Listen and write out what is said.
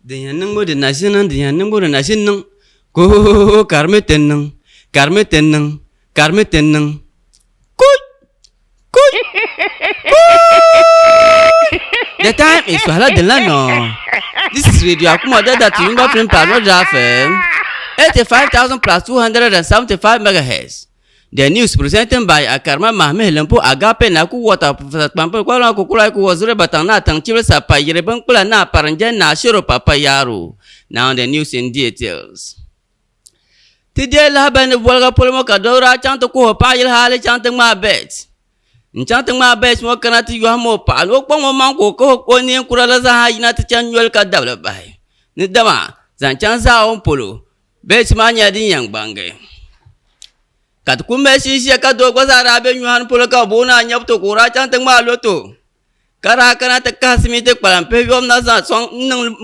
Din yɛn niŋbu di na ʒi niŋ, din yɛn niŋbu di na ʒi niŋ, Koohohoho ka di mi ti niŋ, ka di mi ti niŋ, ka di mi ti niŋ. Kui! Kui! Kui! The time is Swahili din la nɔ. This is Radio Akuma Dada Tuyumba Film Parlour FM, 85,000 plus 275 megahertz. The news presented by Akarma Mahmih Limpu Agape Naku Water Professor Kpampil Kwalwa Kukulai Kuwa Zure Batang Na Tang Chibili Sapa Yiri Binkpila Na Parinjɛ Na Shiro Papa Yaro. Now the news in details. Ti deei lahabali ni boliga polo ŋɔ ka doo daa chaŋ ti kuhi o paɣa yili hali chaŋ ti ŋmaai bet. N chaŋ ti ŋmaai bet ŋɔ kana ti yɔhim o paɣa ni o kpaŋ o maŋ ka o kahi o neen kura la zaa yina ti chaŋ nyoli ka dabili bahi. Ni dama zaŋ chaŋ zaawuni polo bet maa nyɛla din yɛn gbaŋgi. Ka ti kuli mali shii ʒiya ka doo gba zaa daa be nyɔhini polo ka bɛ booni a nyabu to ka o daa chaŋ ti ŋmaai loto ka daa kana ti kahi simiti kpalampihi yom na zaŋ sɔŋ n-niŋ.